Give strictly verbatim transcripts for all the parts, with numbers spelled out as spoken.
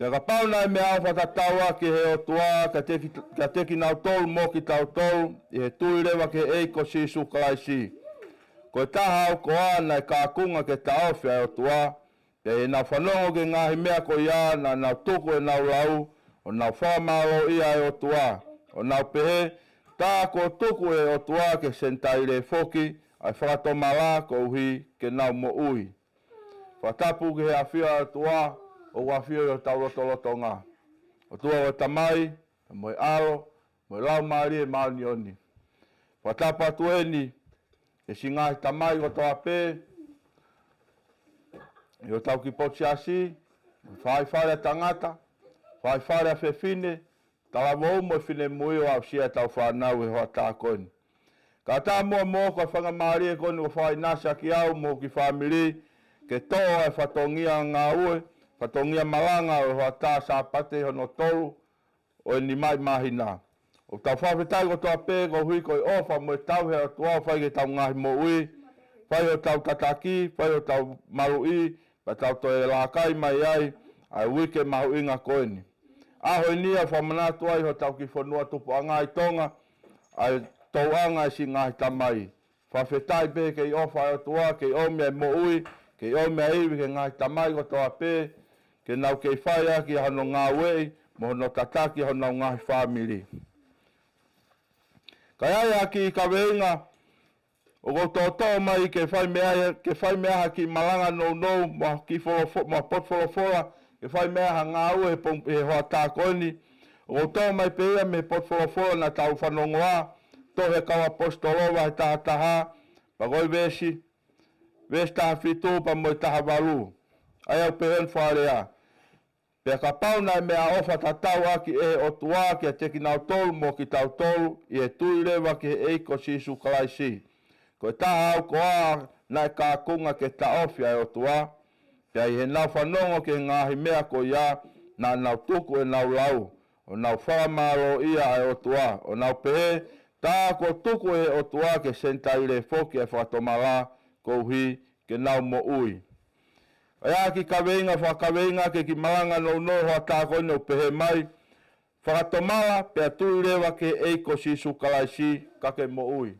Pea kapau naʻe meʻaʻofa tatau ʻaki ʻe he ʻOtua kiate ki-, kiate kinautolu mo kitautolu, ʻi he tui leva ki he ʻEiki ko Sīsū Kalaisi. Ko e taha au koā naʻe kākunga ke taʻofi ʻa e ʻOtua, pea ʻi heʻenau fanongo ki he ngaahi meʻa ko ia naʻa nau tuku ʻenau lau, ʻo nau fakamālōʻia ʻa e ʻOtua, ʻo nau pehē, tā kuo tuku ʻe he ʻOtua ki he Senitaile foki ʻa e fakatomala koeʻuhi ke nau moʻui. Fakatapu ki he ʻafio ʻa e ʻOtua, ʻoku ʻafio ʻi hotau lotolotonga. ʻOtua ko e Tamai, mo e ʻAlo, mo e Laumālie Māʻoniʻoni. Fakatapu atu eni, ʻi he siʻi ngaahi tamai kotoa pē, ʻi hotau kiʻi potu siasi, faifale ʻa tangata, faifale ʻa fefine, talavou mo e finemui ʻo aʻusia ʻetau fānau he hoʻatā ko eni. Kae ʻatā muʻa mo e faingamālie ko eni ʻoku fakaʻinasi ʻaki au mo e kiʻi fāmili, ke toʻo ʻa e fatongia ngāue, fatongia malanga ʻo e hoʻatā Sāpate hono tolu ʻo e nima ʻi māhina. ʻOku tau fakafetaʻi kotoa pē koeʻuhi ko e ʻofa mo e tauhi ʻa e ʻOtua ʻoku fai ki heʻetau ngaahi moʻui, fai hotau tataki, fai hotau maluʻi, pea tau toe lākai mai ai ʻa e uike mahuʻinga ko eni. ʻAho eni ʻoku fakamanatu ai hotau kiʻi fonua tupuʻanga ʻi Tonga, ʻa e touʻanga ʻa e siʻi ngaahi tamai. Fakafetaʻi pē he kei ʻofa ʻa e ʻOtua, kei ʻomi ʻa e moʻui, kei ʻomi ʻa e ivi ki he ngaahi tamai kotoa pē, ke nau kei fai ʻaki ʻa hono ngāueʻi, mo hono tataki ʻa honau ngaahi fāmili. Ka ʻi ai ʻa e kiʻi kaveinga, ʻoku ou toʻotoʻo mai ke fai meʻa, ke fai meʻa ha kiʻi malanga nounou, mo ha kiʻi folofo-, mo ha potu folofola, ke fai meʻa ha ngāue he pong-, he hoʻatā ko eni. ʻOku ou toʻo mai pē ia mei he potu folofola naʻa tau fanongoa, tohi ʻa e kau ʻaposetolo vahe taha taha, pea ko e veesi, veesi taha fitu pea mo e taha valu. ʻA ia ʻoku pehē hono fakalea. Pea kapau naʻe meʻaʻofa tatau ʻaki ʻe he ʻOtua kiate kinautolu mo kitautolu, ʻi he tui leva ki he ʻEiki ko Sīsū Kalaisi. Ko e taha au koā naʻe kākunga ke taʻofi ʻa e ʻOtua, pea ʻi heʻenau fanongo ki he ngaahi meʻa ko ia naʻa nau tuku ʻenau lau, ʻo nau fakamālōʻia ʻa e ʻOtua, ʻo nau pehē, tā kuo tuku ʻe he ʻOtua ki he Senitaile foki ʻa e fakatomala koeʻuhi ke nau moʻui. ʻA ia ʻa e kiʻi kaveinga, fakakaveinga ki he kiʻi malanga nounou hoʻatā ko eni ʻoku pehē mai, fakatomala pea tui leva ki he ʻEiki ko Sīsū Kalaisi ka ke moʻui.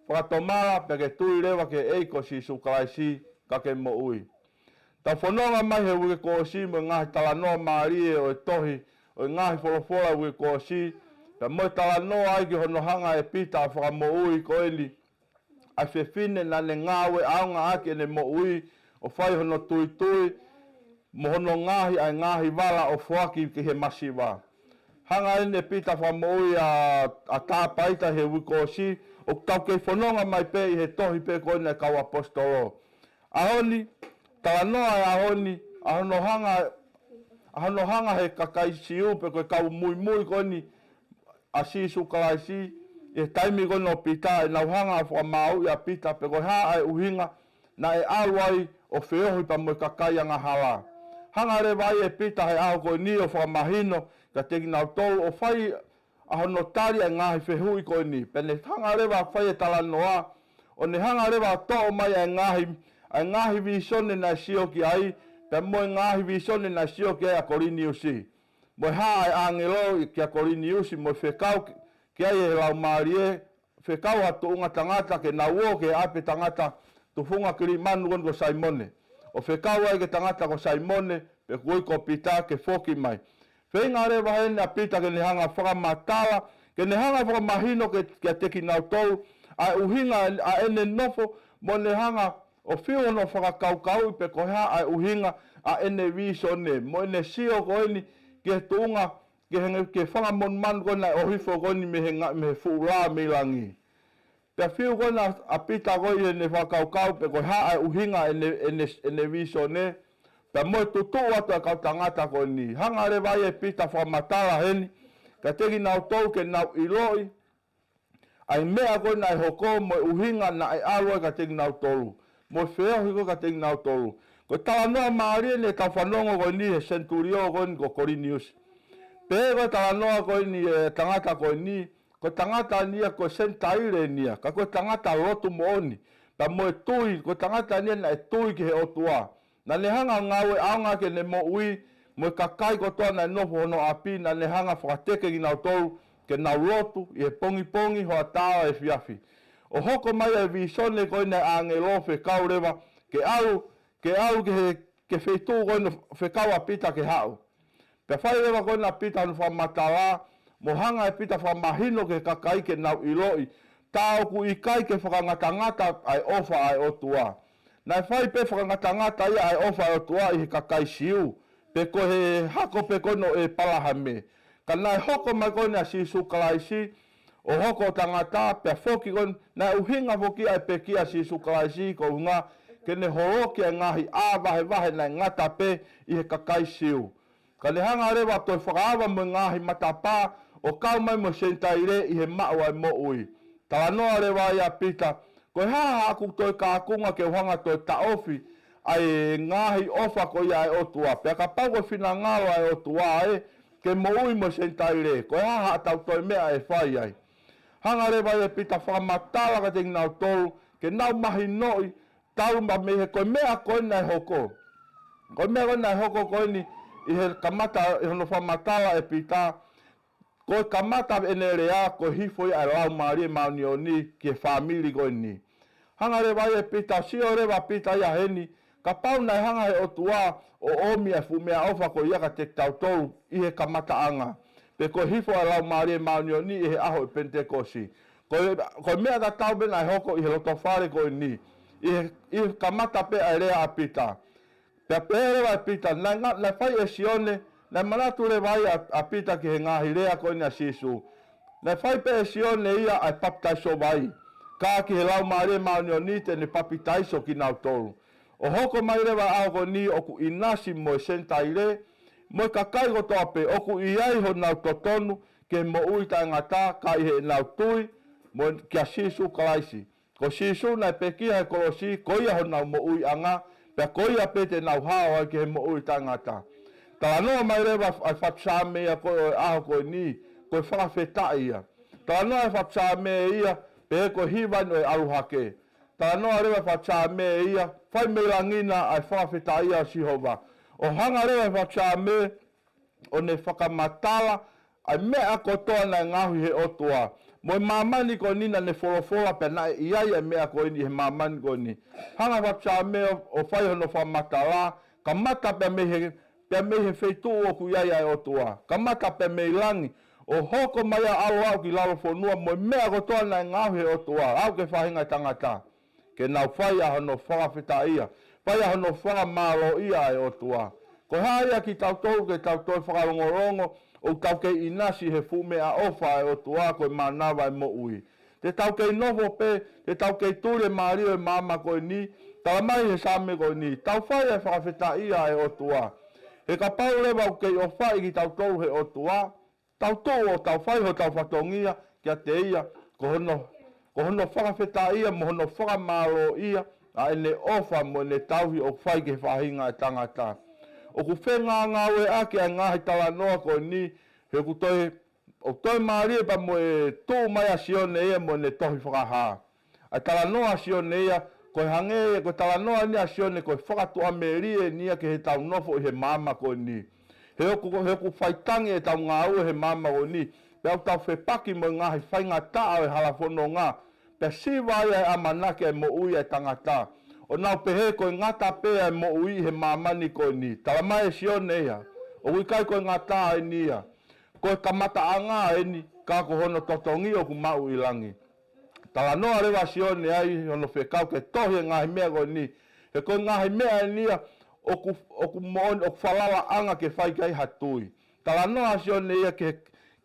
Fakatomala pea ke tui leva ki he ʻEiki ko Sīsū Kalaisi ka ke moʻui. Tau fononga mai he uike kuo ʻosi mo e ngaahi talanoa mālie ʻo e tohi, ʻo e ngaahi folofola uike kuo ʻosi, pea mo e talanoa ai ki hono hanga ʻe Pita ʻo fakamoʻui ko eni ʻa e fefine naʻa ne ngāue ʻaonga ʻaki ʻene moʻui ʻo fai hono tuitui mo hono ngaohi ʻa e ngaahi vala ʻo foaki ki he masiva. Hanga eni ʻe Pita ʻo fakamoʻui ʻa, ʻa Tāpaita he uike kuo ʻosi, ʻoku tau kei fononga mai pē ʻi he tohi pē ko eni ʻa e kau ʻaposetolo. ʻAho ni, talanoa ʻa e ʻaho ni, ʻa hono hanga, ʻa hono hanga ʻe he kakai Siu pe ko e kau muimui ko eni ʻa Sīsū Kalaisi, ʻi he taimi ko eni ʻo Pita, ʻenau hanga ʻo fakamāuʻi ʻa Pita pe ko e hā ʻa e ʻuhinga naʻe ʻalu ai ʻo feohi pea mo e kakai angahala. Hanga leva ai ʻe Pita he ʻaho ko eni ʻo fakamahino kiate kinautolu ʻo fai ʻa hono tali ʻa e ngaahi fehuʻi ko eni. Pea ne hanga leva ʻo fai e talanoa, ʻo ne hanga leva ʻo toʻo mai ʻa e ngaahi, ʻa e ngaahi vīsone naʻe sio ki ai, pea mo e ngaahi vīsone naʻe sio ki ai ʻa Koliniusi. Mo e hā ʻa e ʻāngelo kia Koliniusi, mo e fekau ki, ki ai ʻe he Laumālie, fekau ha tuʻunga tangata ke nau ō ki he ʻapi ʻo e tangata tufunga kilimanu ko eni ko Saimone. ʻO fekau ai ki he tangata ko Saimone, pe ko ia ko Pita ke foki mai. Feinga leva heni ʻa Pita ke ne hanga ʻo fakamatala, ke ne hanga ʻo fakamahino ki, kiate kinautolu ʻa e ʻuhinga ʻa ʻene nofo, mo ne hanga ʻo fiu hono fakakaukauʻi pe ko e hā ʻa e ʻuhinga ʻa ʻene vīsone, mo ʻene sio ko eni ki he tuʻunga, ki he, ki he fanga monumanu ko eni naʻe ʻohifo ko eni mei he nga-, mei he fuʻu lā mei langi. Pea fiu ko ena ʻa Pita ko ē ʻi heʻene fakakaukau pe ko e hā ʻa e ʻuhinga ʻene, ʻene, ʻene vīsone, pea mo e tutuʻu atu ʻa e kau tangata ko eni. Hanga leva ai ʻe Pita ʻo fakamatala heni kiate kinautolu ke nau ʻiloʻi ʻa e meʻa ko ē naʻe hoko mo e ʻuhinga naʻe ʻalu ai kiate kinautolu, mo e feohi ko ē kiate kinautolu. Ko e talanoa mālie eni ʻetau fanongo ko eni he senituliō ko eni ko Koliniusi. Pea ko e talanoa ko eni ʻa e tangata ko eni, ko e tangata eni ia ko e Senitaile eni ia, ka ko e tangata lotu moʻoni. Pea mo e tui, ko e tangata eni ia naʻe tui ki he ʻOtua. Naʻa ne hanga ʻo ngāue ʻaonga ʻaki ʻene moʻui, mo e kakai kotoa naʻe nofo hono ʻapi, naʻa ne hanga fakateke kinautolu ke nau lotu ʻi he pongipongi, hoʻatā, efiafi. ʻO hoko mai e vīsone ko eni ʻa e ʻāngelo fekau leva ke ʻalu, ke ʻalu ki he, ki he feituʻu ko eni ʻo fekau ʻa Pita ke haʻu. Pea fai leva ko ena ʻa Pita hono fakamatala, mo hanga ʻe Pita fakamahino ki he kakai ke nau ʻiloʻi, tā ʻoku ʻikai ke fakangatangata ʻa e ʻofa ʻa e ʻOtua. Naʻe fai pē fakangatangata ia ʻa e ʻofa ʻa e ʻOtua ʻi he kakai Siu, pe ko e hako pē ko ena ʻo ʻĒpalahame. Ka naʻe hoko mai ko ena ʻa Sīsū Kalaisi, ʻo hoko ʻo tangata, pea foki ko ena, naʻe ʻuhinga foki ʻa e pekia ʻa Sīsū Kalaisi, ko e ʻuhinga ke ne holoki ʻa e ngaahi ʻā vahevahe naʻe ngata pē ʻi he kakai Siu. Ka ne hanga leva ʻo toe fakaava mo e ngaahi matapā ʻo kau mai mo e Senitaile ʻi he maʻu ʻa e moʻui. Talanoa leva ia ʻa Pita, ko e hā haʻaku toe kaunga ke u hanga ʻo toe taʻofi ʻa e ngaahi ʻofa ko ia ʻa e ʻOtua. Pea kapau ko e finangalo ʻa e ʻOtua ē ke moʻui mo e Senitaile, ko e hā haʻatau toe meʻa ʻe fai ai. Hanga leva ia ʻe Pita ʻo fakamatala kiate kinautolu, ke nau mahinoʻi, talu mei he ko e meʻa ko ena naʻe hoko. Ko e meʻa ko ena naʻe hoko ko eni ʻi he kamata, ʻi hono fakamatala ʻe Pita, ko e kamata ʻene lea, ko e hifo ia ʻa e Laumālie Māʻoniʻoni ki he fāmili ko eni. Hanga leva ia ʻe Pita, sio leva ʻa Pita ia heni, kapau naʻe hanga ʻe he ʻOtua ʻo ʻomi ʻa e fuʻu meʻaʻofa ko ia kiate kitautolu ʻi he kamataʻanga, pe ko e hifo ʻa e Laumālie Māʻoniʻoni ʻi he ʻaho ʻo e Penitekosi. Ko e, ko e meʻa tatau pē naʻe hoko ʻi he lotofale ko eni, ʻi he, ʻi he kamata pē ʻa e lea ʻa Pita. Pea pehē leva ʻe Pita, naʻe nga-, naʻe fai ʻe Sione, naʻe manatu leva ai ʻa, ʻa Pita ki he ngaahi lea ko eni ʻa Sīsū. Naʻe fai pē ʻe Sione ia ʻa e papitaiso vai, ka ki he Laumālie Māʻoniʻoni te ne papitaiso kinautolu. ʻO hoko mai leva ʻa e ʻaho ko eni ʻoku ʻinasi mo e Senitaile, mo e kakai kotoa pē ʻoku ʻi ai honau totonu ki he moʻui taʻengata, ka ʻi heʻenau tui mo kia Sīsū Kalaisi. Ko Sīsū naʻe pekia he kolosi, ko ia honau moʻuiʻanga, pea ko ia pē te nau hao ai ki he moʻui taʻengata. Talanoa mai leva ʻa e fatu Saame ia ko ē ʻo e ʻaho ko eni, ko e fakafetaʻi ia. Talanoa e fatu Saame ia, pehē ko e hiva eni ʻo e ʻalu hake. Talanoa leva e fatu Saame ia, fai mei langi na ʻa e fakafetaʻi ʻa Sihova. ʻO hanga leva e fatu Saame ʻo ne fakamatala ʻa e meʻa kotoa naʻe ngaohi ʻe he ʻOtua. Mo e māmani ko eni naʻa ne folofola pea naʻe ʻi ai ʻa e meʻa ko eni ʻi he māmani ko eni. Hanga e fatu Saame ʻo, ʻo fai hono fakamatala, kamata pea mei he, pea mei he feituʻu ʻoku ʻi ai ʻa e ʻOtua. Kamata pea mei langi, ʻo hoko mai ʻo ʻalu aʻu ki lalo fonua mo e meʻa kotoa naʻe ngaohi ʻe he ʻOtua, aʻu ki he faʻahinga ʻo e tangata. Ke nau fai ʻa hono fakafetaʻia, fai ʻa hono fakamālōʻia ʻa e ʻOtua. Ko e hā ia kitautolu ke tau toe fakalongolongo, ʻoku tau kei ʻinasi he fuʻu meʻaʻofa ʻa e ʻOtua ko e mānava ʻo e moʻui. Te tau kei nofo pē, te tau kei tuli e mālie ʻo e maama ko eni, tala mai he Saame ko eni, tau fai ʻa e fakafetaʻia ʻa e ʻOtua. He kapau leva ʻoku kei ʻofaʻi kitautolu ʻe he ʻOtua, tau tuʻu ʻo tau fai hotau fatongia kiate ia, ko hono, ko hono fakafetaʻia mo hono fakamālōʻia ʻa ʻene ʻofa mo ʻene tauhi ʻoku fai ki he faʻahinga ʻo e tangata. ʻOku fengāngāueʻaki ʻa e ngaahi talanoa ko eni, he ʻoku toe, ʻoku toe mālie pea mo e tuʻu mai ʻa Sione ia mo ʻene tohi Fakahā. ʻA e talanoa ʻa Sione ia, ko e hangē, ko e talanoa eni ʻa Sione, ko e fakatuʻamelie eni ia ki heʻetau nofo ʻi he maama ko eni. He ʻoku, he ʻoku faitangi ʻetau ngāue he maama ko eni, pea ʻoku tau fepaki mo e ngaahi faingataʻa ʻo e hala fononga, pea siva ai ʻa e ʻamanaki ʻa e moʻui ʻa e tangata. ʻO nau pehē ko e ngata pē ʻa e moʻui ʻi he māmani ko eni. Tala mai ʻe Sione ia, ʻoku ʻikai ko e ngata eni ia. Ko e kamataʻanga eni, ka ko hono totongi ʻoku maʻu ʻi langi. Talanoa leva ʻa Sione ai hono fekau ke tohi e ngaahi meʻa ko eni. He ko e ngaahi meʻa eni ia ʻoku, ʻoku moʻoni, ʻoku falalaʻanga ke fai ki ai ha tui. Talanoa ʻa Sione ia ki he,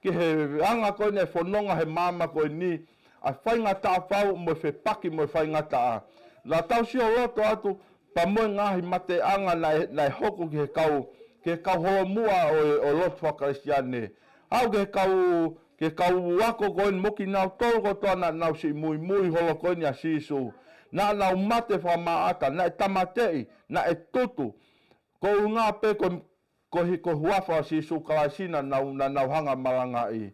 ki he anga ko eni e fononga he maama ko eni, ʻa e faingataʻa fau mo e fepaki mo e faingataʻa. Naʻa tau sio loto atu, pea mo e ngaahi mateʻanga naʻe, naʻe hoko ki he kau, ki he kau holomuʻa ʻo, ʻo e lotu faka-Kalisitiane. Aʻu ki he kau, ki he kau ako ko eni mo kinautolu kotoa naʻa nau siʻi muimui holo ko eni ʻia Sīsū. Naʻa nau mate fakamaʻata, naʻe tāmateʻi, naʻe tutu. Ko e ʻuhinga pē ko, ko e hi-, ko e huafa ʻo Sīsū Kalaisi naʻa nau, naʻa nau hanga malangaʻi.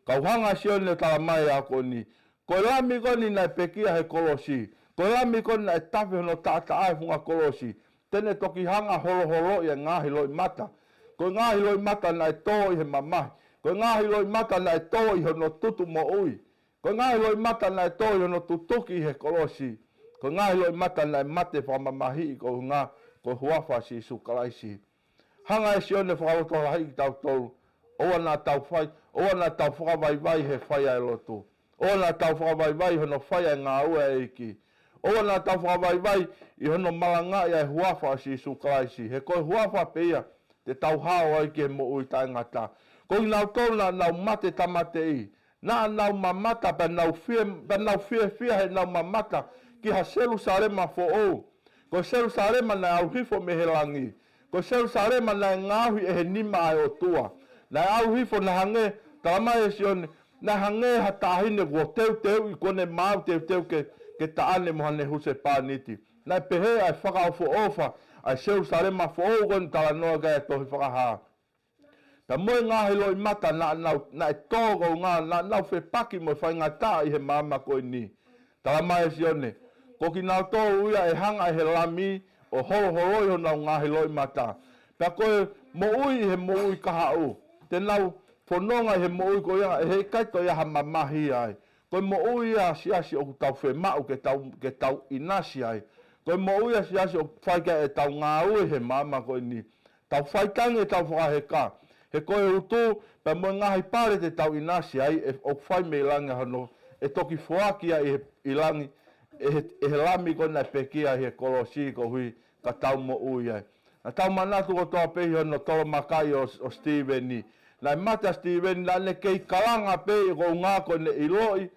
Ka ʻoku hanga ʻa Sione ʻo tala mai ʻa e ako ni. Ko e lami ko eni naʻe pekia he kolosi. Ko e lami ko eni naʻe tafe hono taʻataʻa he funga kolosi. Te ne toki hanga holoholoʻi e ngaahi loʻimata. Ko e ngaahi loʻimata naʻe tō ʻi he mamahi. Ko e ngaahi loʻimata naʻe tō ʻi hono tutu moʻui. Ko e ngaahi loʻimata naʻe tō ʻi hono tutuki ʻi he kolosi. Ko e ngaahi loʻimata naʻe mate fakamamahiʻi ko e ʻuhinga ko e huafa ʻo Sīsū Kalaisi. Hanga ʻe Sione ʻo fakalotolahiʻi kitautolu. ʻOua naʻa tau fai, ʻoua naʻa tau fakavaivai he fai ʻa e lotu. ʻOua naʻa tau fakavaivai hono fai ʻa e ngāue ʻa e ʻEiki. ʻOua naʻa tau fakavaivai ʻi hono malangaʻi ʻa e huafa ʻo Sīsū Kalaisi. He ko e huafa pē ia te tau hao ai ki he moʻui taʻengata. Ko kinautolu naʻa nau mate tāmateʻi. Naʻa nau mamata pea nau fie, pea nau fiefia heʻenau mamata ki ha Selusalema foʻou. Ko Selusalema naʻe ʻalu hifo mei he langi. Ko Selusalema naʻe ngaohi ʻe he nima ʻa e ʻOtua. Naʻe ʻalu hifo naʻe hangē, talamai ʻe Sione, naʻe hangē ha taʻahine kuo teuteuʻi kuo ne maau teuteu ke, ke taʻane mo haʻane husepāniti. Naʻe pehē ʻa e fakaʻofoʻofa ʻa e Selusalema foʻou ko eni talanoa ki ai ʻa e tohi Fakahā. Pea mo e ngaahi loʻimata naʻa nau, naʻe tō ko e ʻuhinga naʻa nau fepaki mo e faingataʻa ʻi he māmani ko eni. Talamai ʻe Sione, ko kinautolu ia ʻe hanga ʻe he Lami ʻo holoholoi honau ngaahi loʻimata. Pea ko e moʻui ʻi he moʻui kahaʻu. Te nau fononga ʻi he moʻui ko ia, ʻe heʻikai toe ʻi ai ha mamahi ai. Ko e moʻui ia ʻa e siasi ʻoku tau fiemaʻu ke tau, ke tau ʻinasi ai. Ko e moʻui ia ʻa e siasi ʻoku fai ki ai ʻetau ngāue he māmani ko eni. Tau faitangi ʻetau fakaheka. He ko e utu, pea mo e ngaahi pale te tau ʻinasi ai, ʻe, ʻoku fai mei langi hono, ʻe toki foaki ia ʻi he, ʻi langi, ʻe he, ʻe he Lami ko eni naʻe pekia ʻi he kolosi koeʻuhi ka tau moʻui ai. Naʻa tau manatu kotoa pē ʻi hono tolomakaʻi ʻo, ʻo Sitīveni. Naʻe mate ʻa Sitīveni, naʻa ne kei kalanga pē ʻi ko e ʻuhinga ko ʻene ʻiloʻi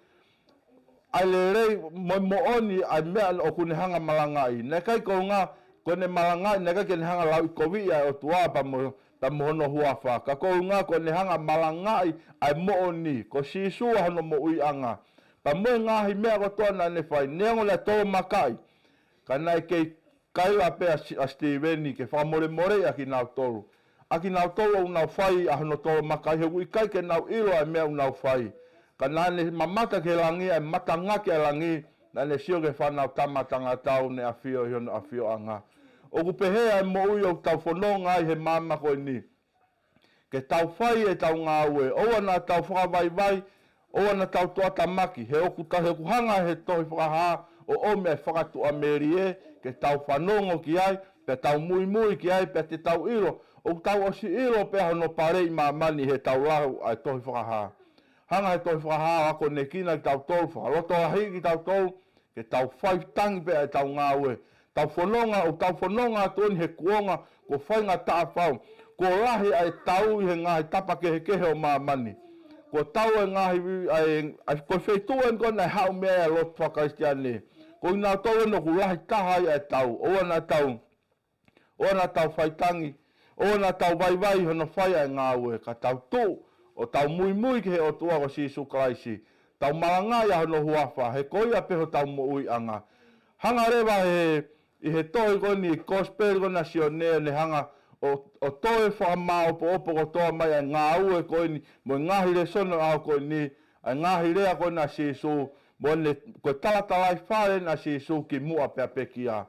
ʻa e lelei mo e moʻoni ʻa e meʻa ʻoku ne hanga malangaʻi. Naʻe ʻikai ko e ʻuhinga ko ʻene malangaʻi, naʻe ʻikai ke ne hanga lauʻikoviʻi ʻa e ʻOtua pea mo, pea mo hono huafa. Ka ko e ʻuhinga ko ʻene hanga malangaʻi ʻa e moʻoni, ko Sīsū ʻa hono moʻuiʻanga. Pea mo e ngaahi meʻa kotoa naʻa ne fai, neongo naʻe tolomakaʻi. Ka naʻe kei kaila pē ʻa Si-, ʻa Sitīveni ke fakamolemoleʻi ʻa kinautolu. ʻA kinautolu ʻoku nau fai ʻa hono tolomakaʻi he ʻoku ʻikai ke nau ʻilo ʻa e meʻa ʻoku nau fai. Ka naʻa ne mamata ki he langi, ʻa e matangaki ʻa e langi, naʻa ne sio ki he Fānautama ʻa Tangata ʻoku ne ʻafio ʻi hono ʻafioʻanga. ʻOku pehē ʻa e moʻui ʻoku tau fononga ai he māmani ko eni. Ke tau fai ʻetau ngāue, ʻoua naʻa tau fakavaivai, ʻoua naʻa tau toʻatamaki, he ʻoku ta-, he ʻoku hanga he tohi Fakahā ʻo ʻomi ʻa e fakatuʻamelie, ke tau fanongo ki ai, pea tau muimui ki ai, pea te tau ʻilo, ʻoku tau ʻosi ʻilo pē ʻa hono pale ʻi māmani he tau lau ʻa e tohi Fakahā. Hanga he tohi Fakahā ʻo akonekina kitautolu, fakalotolahiʻi kitautolu, ke tau faitangi pē ʻa ʻetau ngāue. Tau fononga, ʻoku tau fononga atu eni he kuonga, kuo faingataʻa fau. Kuo lahi ʻa e tau ʻi he ngaahi tapa kehekehe ʻo māmani. Kuo tau ʻa e ngaahi, ʻa e, ʻa e, ko e feituʻu eni ko ē naʻe haʻu mei ai ʻa e lotu fakakalisitiane. Ko kinautolu eni ʻoku lahi taha ai ʻa e tau. ʻOua naʻa tau ʻOua naʻa tau faitangi, ʻoua naʻa tau vaivai hono fai ʻa e ngāue, ka tau tuʻu, ʻo tau muimui ki he ʻOtua ko Sīsū Kalaisi, tau malangaʻi ʻa hono huafa, he ko ia pē hotau moʻuiʻanga. Hanga leva he, ʻi he tohi ko eni, Kosipeli ko ena ʻa Sione, ʻo ne hanga ʻo, ʻo toe fakamāopoopo kotoa mai ʻa e ngāue ko eni, mo e ngaahi lēsoni ʻo e ʻaho ko eni, ʻa e ngaahi lea ko ena ʻa Sīsū, mo ʻene, ko e talatalaifale ʻa Sīsū kimuʻa pea pekia.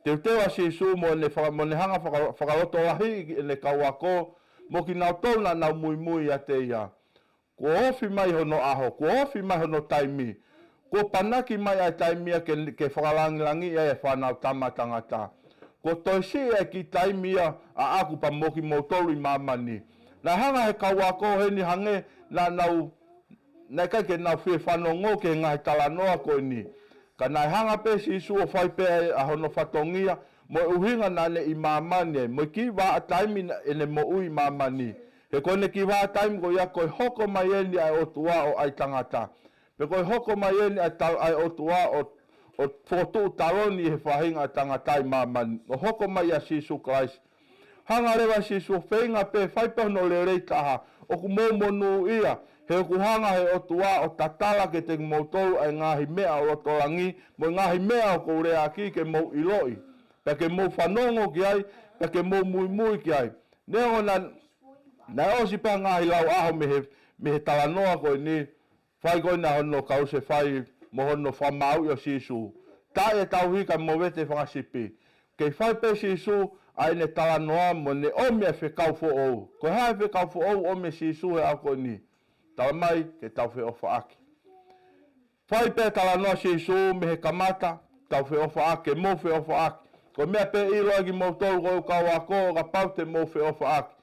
Teuteu ʻa Sīsū mo ʻene faka-, mo ʻene hanga faka-, fakalotolahiʻi ʻene kau ako, mo kinautolu naʻa nau muimui ʻiate ia. Kuo ofi mai hono ʻaho, kuo ofi mai hono taimi, kuo panaki mai ʻa e taimi ia ke, ke fakalangilangiʻi ai ʻa e Fānautama ʻa Tangata. Kuo toe siʻi ʻa e kiʻi taimi ia ʻaʻaku pea mo kimoutolu ʻi māmani. Naʻe hanga he kau ako heni hangē naʻa nau, naʻe ʻikai ke nau fie fanongo ki he ngaahi talanoa ko eni. Ka naʻe hanga pē Sīsū ʻo fai pē ʻa hono fatongia, mo e ʻuhinga naʻa ne ʻi māmani ai, mo e kiʻi vahaʻa taimi naʻa ne moʻui ʻi māmani. He ko ʻene kiʻi vahaʻa taimi ko ia ko e hoko mai eni ʻa e ʻOtua ʻo ʻai tangata. Pea ko e hoko mai eni ʻa e tal-, ʻa e ʻOtua ʻo, ʻo fokotuʻu taloni ʻi he faʻahinga ʻo e tangata ʻi māmani. ʻO hoko mai ʻa Sīsū Kalaisi. Hanga leva ʻe Sīsū ʻo feinga pē, fai pē hono lelei taha, ʻoku mou monūʻia, he ʻoku hanga he ʻOtua ʻo tatala kiate kimoutolu ʻa e ngaahi meʻa ʻo loto langi, mo e ngaahi meʻa ʻoku ou leaʻaki ke mou ʻiloʻi, pea ke mou fanongo ki ai, pea ke mou muimui ki ai. Neongo naʻe, naʻe ʻosi pē ʻa e ngaahi lau ʻaho mei he, mei he talanoa ko eni, fai ko ena hono kalusefai mo hono fakamāuʻi ʻo Sīsū. Taaʻi e tauhi kae movete e fanga sipi. Kei fai pē Sīsū ʻa ʻene talanoa mo ʻene ʻomi ʻa e fekau foʻou. Ko e hā e fekau foʻou ʻomi ʻe Sīsū he ʻaho ko eni? Tala mai ke tau feʻofaʻaki. Fai pē talanoa Sīsū mei he kamata, tau feʻofaʻaki, ke mou feʻofaʻaki. Ko e meʻa pē ʻiloa kimoutolu ko e kau ako, kapau te mou feʻofaʻaki.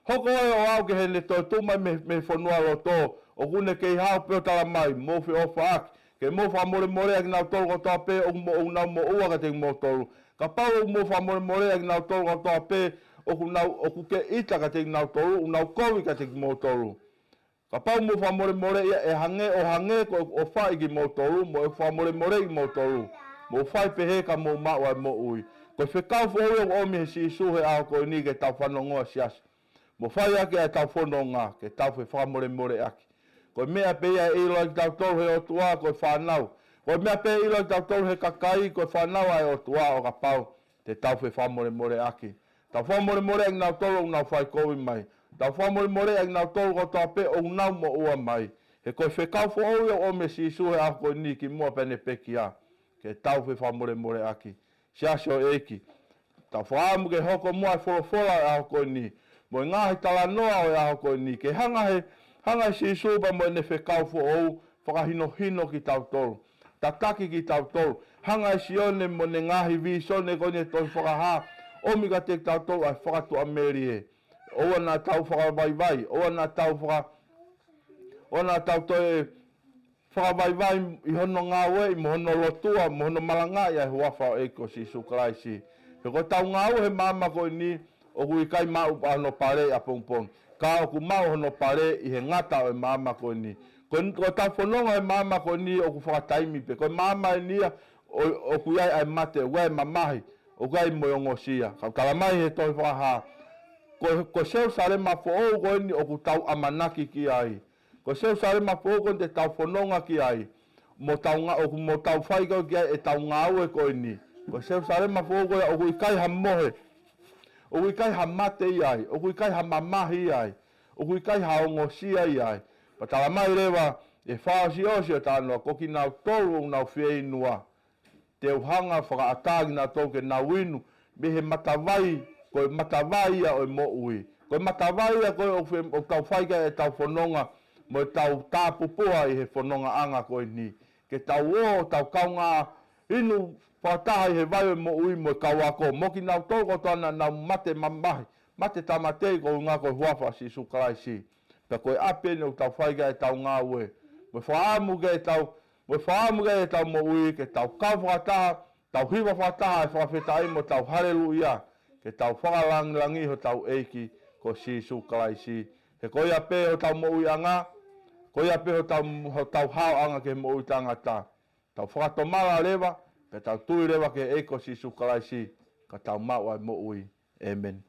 Hoko ē ʻo aʻu ki heʻene toe tuʻu mai mei, mei he fonualoto, ʻoku ne kei haʻu pē ʻo tala mai, mou feʻofaʻaki, ke mou fakamolemoleʻi ʻa kinautolu kotoa pē ʻoku mo, ʻoku nau moʻua kiate kimoutolu. Kapau ʻoku mou fakamolemoleʻi ʻa kinautolu kotoa pē ʻoku nau, ʻoku ke ʻita kiate kinautolu, ʻoku nau kovi kiate kimoutolu. Kapau mou fakamolemoleʻi ia ʻe hangē, ʻo hangē ko ʻeku ʻofaʻi kimoutolu, mo ʻeku fakamolemoleʻi kimoutolu, mou fai pehē ka mou maʻu ʻa e moʻui. Ko e fekau foʻou ia ʻoku ʻomi ʻe Sīsū he ʻaho ko eni ke tau fanongoa, siasi. Mo fai ʻaki ʻa ʻetau fononga, ke tau fefakamolemoleʻaki. Ko e meʻa pē ia ʻe ʻilo ai kitautolu he ʻOtua ko e fānau. Ko e meʻa pē ʻe ʻilo ai kitautolu he kakai ko e fānau ʻa e ʻOtua, ʻo kapau te tau fefakamolemoleʻaki. Tau fakamolemoleʻi ʻa kinautolu ʻoku nau fai kovi mai. Tau fakamolemoleʻi ʻa kinautolu kotoa pē ʻoku nau moʻua mai. He ko e fekau foʻou ia ʻoku ʻomi ʻe Sīsū he ʻaho ko eni kimuʻa pea ne pekia, ke tau fefakamolemoleʻaki. Siasi ʻo e ʻEiki, tau fakaʻamu ke hoko muʻa e folofola ʻo e ʻaho ko eni, mo e ngaahi talanoa ʻo e ʻaho ko eni, ke hanga he, hanga ʻe Sīsū pea mo ʻene fekau foʻou, fakahinohino kitautolu, tataki kitautolu. Hanga ʻe Sione mo ʻene ngaahi vīsone ko eni he tohi Fakahā, ʻomi kiate kitautolu ʻa e fakatuʻamelie. ʻOua naʻa tau fakavaivai, ʻoua naʻa tau faka-, ʻoua naʻa tau toe fakavaivai ʻi hono ngāueʻi mo hono lotua mo hono malangaʻi ʻa e huafa ʻo e ʻEiki ko Sīsū Kalaisi. He ko ʻetau ngāue he māmani ko eni, ʻoku ʻikai maʻu ʻa hono pale ʻapongipongi, ka ʻoku maʻu hono pale ʻi he ngata ʻo e māmani ko eni. Ko, ko ʻetau fononga he māmani ko eni ʻoku fakataimi pē. Ko e māmani eni ia ʻo, ʻoku ʻi ai ʻa e mate, ʻoku ʻi ai e mamahi, ʻoku ʻi ai mo e ongosia. Ka ʻoku tala mai he tohi Fakahā, ko, ko Selūsalema foʻou ko eni ʻoku tau ʻamanaki ki ai. Ko Selūsalema foʻou ko eni te tau fononga ki ai, mo tau nga-, ʻoku mo tau fai ko ē ki ai ʻetau ngāue ko eni. Ko Selūsalema foʻou ko ia ʻoku ʻikai ha mohe, ʻoku ʻikai ha mate ʻi ai, ʻoku ʻikai ha mamahi ʻi ai, ʻoku ʻikai ha ongosia ʻi ai. Pea tala mai leva ʻe he fakaʻosiʻosi ʻo e talanoa, ko kinautolu ʻoku nau fieinua, te u hanga ʻo fakaʻatā kinautolu ke nau inu mei he matavai, ko e matavai ia ʻo e moʻui. Ko e matavai ia ko ē ʻoku fe-, ʻoku tau fai ki ai ʻetau fononga, mo ʻetau tāpupuha ʻi he fonongaʻanga ko eni. Ke tau ō, tau kaungā inu fakataha ʻi he vai ʻo e moʻui mo e kau ako, mo kinautolu kotoa naʻa nau mate mamahi, mate tāmateʻi koeʻuhinga ko e huafa ʻo Sīsū Kalaisi. Pea ko e ʻapi eni ʻoku tau fai ki ai ʻetau ngāue, mo e fakaʻamu ki ai ʻetau, mo e fakaʻamu ki ai ʻetau moʻui, ke tau kau fakataha, tau hiva fakataha ʻa e fakafetaʻi mo tau haleluia, ke tau fakalāngilangiʻi hotau ʻEiki ko Sīsū Kalaisi. He ko ia pē hotau moʻuiʻanga, ko ia pē hotau, hotau haoʻanga ki he moʻui taʻengata. Tau fakatomala leva, pea tau tui leva ki he ʻEiki ko Sīsū Kalaisi, ka tau maʻu ʻa e moʻui. ʻĒmeni.